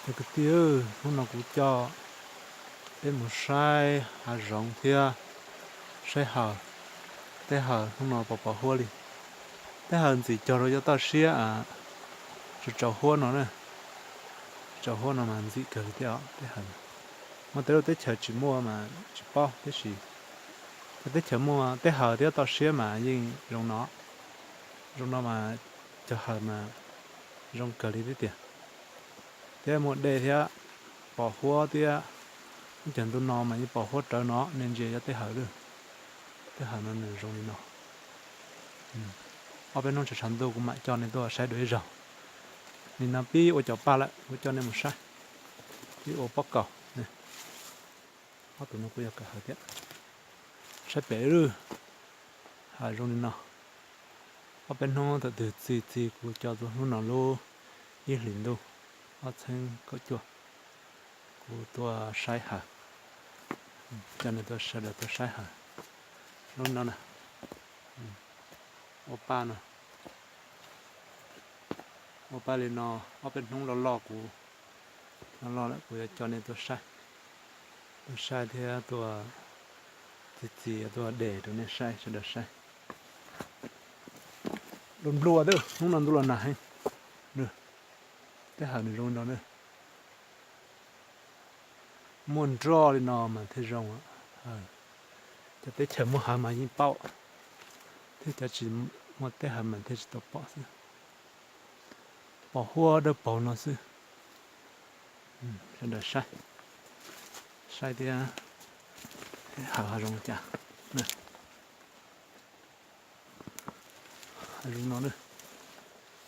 Cov kwv tij, hnub no kuv coj peb mus saib hav zoov thiab saib hawm. Tej hawm hnub no pos pos huab li. Tej hawm ntxim cog rau cov toj siab tsaus tsaus huab no na. Tsaus huab no mas ntxim kawg li thiab os. Tej hawm, muaj tej lub teb chaws tsis muaj mas tsis paub tab sis cov teb chaws muaj tej hawm thiab toj siab mas yeej zoo no. Zoo no mas cog hawm mas zoo kawg li thiab tiag. Thiab muaj dej thiab, pos huab thiab. Lub caij ntuj no mas yeej pos huab rawv no, nej ntsia cov tej hawm lawm. Tej hawm no nws zoo li no. Ob peb hnub tshav tshav ntuj kuv mam coj nej tuaj saib dua ib zaug. Nim no pib ua cov paj lawm, kuv coj nej mus saib. Pib ua pob kaus. Ob tug no kuj yog kaus hawm thiab. Saib pem lawm, hawm zoo li no. Ob peb hnub thaum twg txi txi kuv coj tuaj, hnub no lub ib hlis ntuj ob txhiab kaum cuaj, kuv tuaj saib hawm. Coj nej tuaj sawv daws tuaj saib hawm. Lub no na, ua paj no. Ua paj li no, ob peb hnub loj loj kuv, loj loj lawm kuv yuav coj nej tuaj saib, tuaj saib thiab tuaj txi txi tuaj de rau nej saib, sawv daws saib. Los nplua thiab, hnub no ntuj los nag heev. Tej hawm nws zoo li no na. Muaj nroj li no mas thiaj zoo. Cov teb chaws muaj hawm mas yeej paub, thiab cov tsis muaj tej hawm mas thiaj tsis tau pom xwb. Pos huab dawb paug no xwb. Sawv daws saib, saib thiab, hawm hav zoo li cas. Hav zoo no,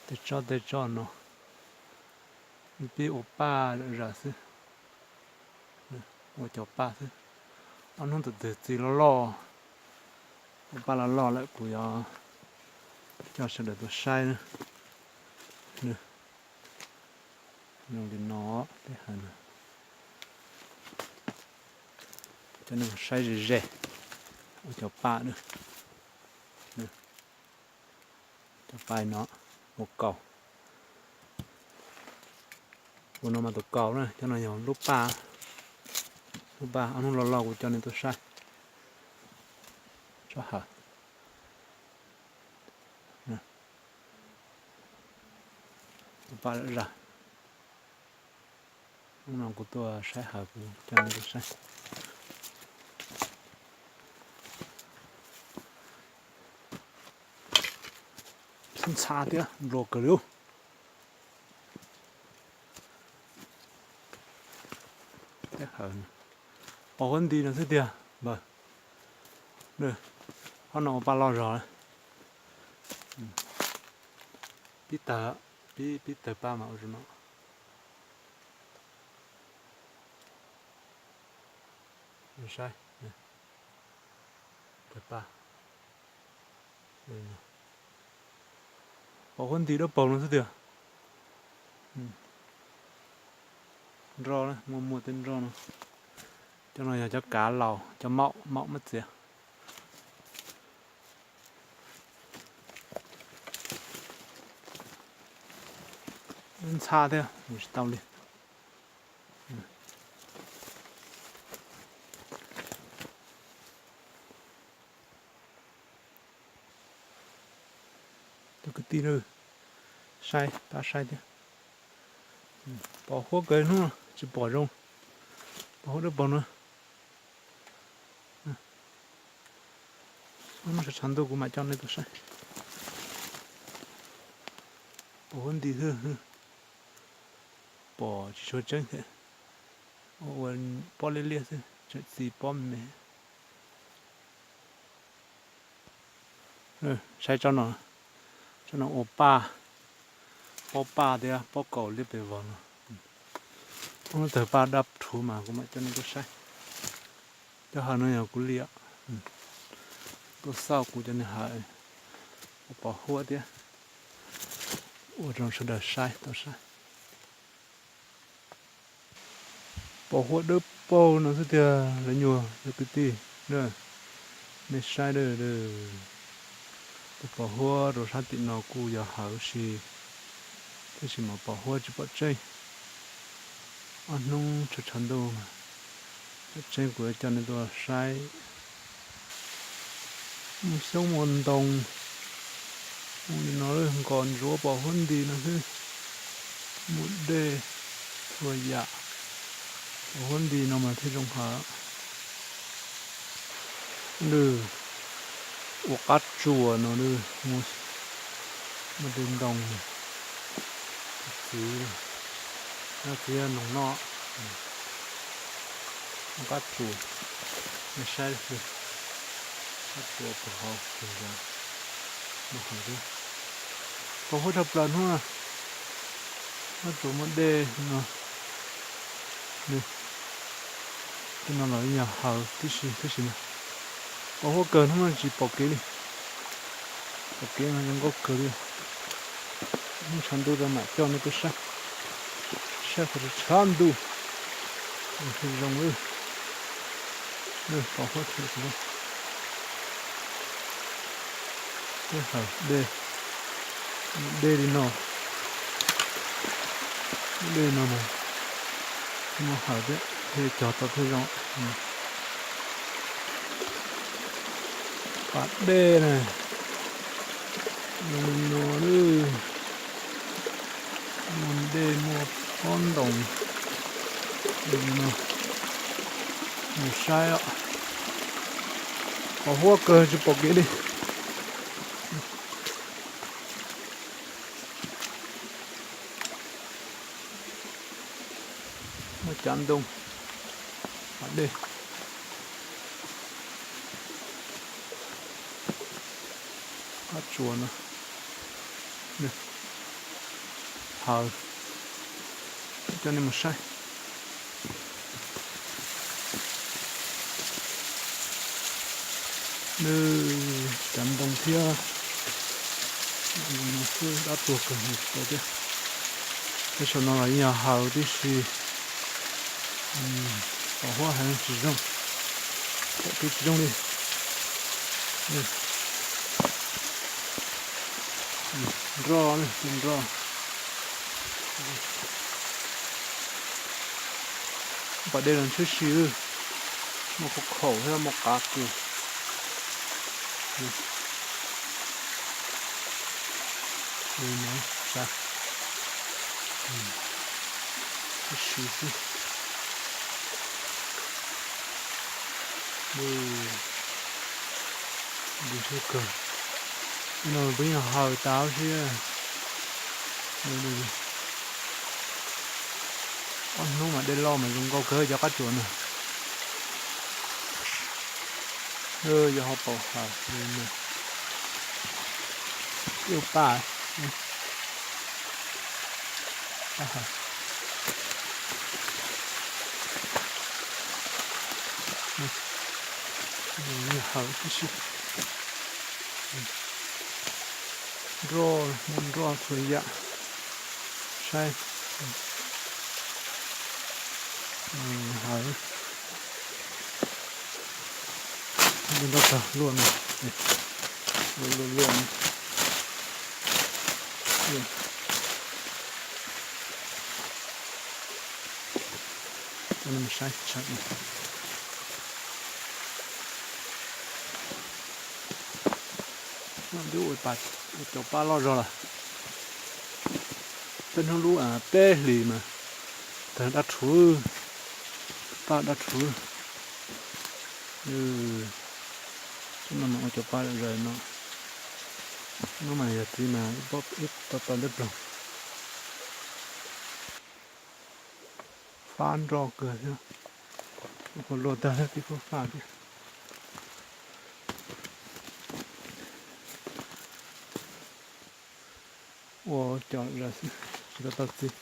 tej tsob tej tsob no, pib ua paj zom zaws xwb, ua cov paj xwb. Ob hnub thaum twg txi loj loj, ua paj loj loj lawm kuv yuav coj sawv daws tuaj saib. Zoo li no, tej hawm no. Coj nej saib ze ze, ua cov paj na. Cov paj no, ua kaus. Ua no mas tus kaus na, cov no yog lub paj. Lub paj ob hnub loj loj kuv coj nej tuaj saib. Tsob hawm. Tus paj lawm zag. Hnub no kuv tuaj saib hawm kuv coj nej tuaj saib. Ntxhab thiab nplua kawg li. Pos huab nti no xwb tiag npawg. Qhov no ua paj loj zog. Pib tawg, pib tawg paj mas ua zoo no. Saib, tawg paj. Pos huab nti dawb paug no xwb tiag. Nroj, muaj muaj tej nroj no. Cov no yog cov kav laus, cov maum, maum mab txiav. Ntxhab thiab mus tsis tau li. Cov kwv tij, saib, pab saib thiab. Pos huab kawg hnub no tsis pom zoo. Pos huab dawb paug no. Hnub tshav tshav ntuj kuv mam coj nej tuaj saib. Pos huab nti xwb, pom tsis tshua tseeb thiab. Ua pob liab liab xwb, tseem txi pob me me. Saib tsob no, tsob no ua paj, pob paj thiab pob kaus liab pes vog no. Hnub tawg paj dab rhuv mas kuv mam coj nej tuaj saib. Cov hawm no yog kuv li, tuaj xauj kuv cov niag hawm, ua pos huab thiab, ua rau sawv daws saib tau saib. Pos huab dawb paug no xwb tiag lawv nyuag cov kwv tij. Nej saib, tus pos huab rau sab tim no kuj yog hawm si, tab sis mas pos huab tsis pom tseeb. Ob hnub tshav tshav ntuj mas, tseeb kuv yuav coj nej tuaj saib mus xyoob mus ntoo, mus li no nkos ntsuav pom huab nti no xwb, mus dej txhua yam, pom huab nti no mas thiaj zoo hav. Lwj ua qab tsuas no lwj, muaj dej ntoo, txiv, txiv noog no, ua qab tsuas, nej saib, qab tsuas puag hauv, mus hauv thiab, pos huab tshaj plaws hnub no, qab tsuas muaj dej no. Tej no los yog hav tib si, tab sis mas pos huab kawg hnub no tsis pom kev li, pom kev no zoo nkauj kawg li. Hnub tshav ntuj rau mam coj nej tuaj saib, saib qhov tshav ntuj, zoo li, pos huab tshaj plaws. Tej hav dej, dej li no, dej no mas muaj hav thiab, thiaj cog tau thiaj zoo. Pas dej na, zoo li no, muaj dej muaj pob ntoos li no, mus saib os. Pos huab kawg tsis pom kev li. Muaj cav ntoo, pas dej, qab tsuas no, hav, coj nej mus saib. Nws cav ntoo thiab, dab tuag kawg tsis tau thiab. Tej saum no los yeej yog hav tib si, pos huab heev tsis zoo, pom kev tsis zoo li. Nroj, nroj. Pas dej los tshwm sim, muaj khaub khaum thiab muaj qav kws. Tshwm sim xwb. Ntsia kawg, no peb yog hav tas si. Ob hnub mas dej loj mas zoo nkauj kawg cov qab tsuas na. Yog ho paus hav, ib paj, paj hav. Hav tib si. Nroj, muaj nroj txhua yam. Saib, hav, nroj tag luaj no, luaj luaj no. Coj nej mus saib tshaj. Twb ua cov paj loj zog lawm. Peb hnub lub peb hlis mas tawg dab rhuv, paj dab rhuv. Hnub no mas ua cov paj zom zaws no. Hnub mas yog txiv mas ib tau tau ntev ploog. Fab nroj kawg thiab, ua luaj tag thiab tib fab fab thiab. Ua cov zom zaws xwb, tsis tau tau txiv.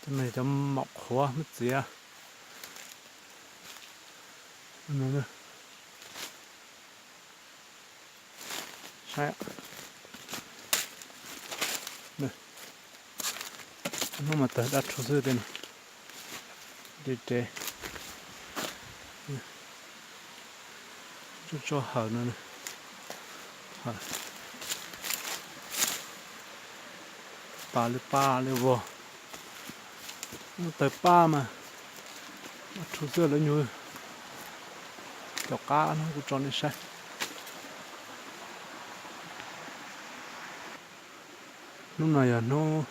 Cov no cov maum qhuav muab txiav. Saib, hnub mas tawg dab rhuv xwb tej no. Dev dev, tso tso hawm no, hawm. Pas li paj li vog, lub tawg paj mas, rhu xwb lawv nyuag, cov qab no kuv tso nej saib. Hnub no yog hnub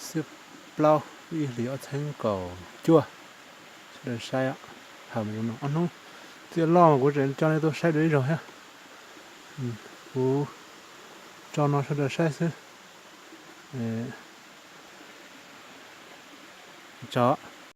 xiab plaub ib hlis ob txhiab kaum cuaj, sawv daws saib. Thaum no ob hnub txiaj loj mas kuv tseem coj nej tuaj saib dua ib zaug thiab. Kuv tso no sawv daws saib xwb. Tso.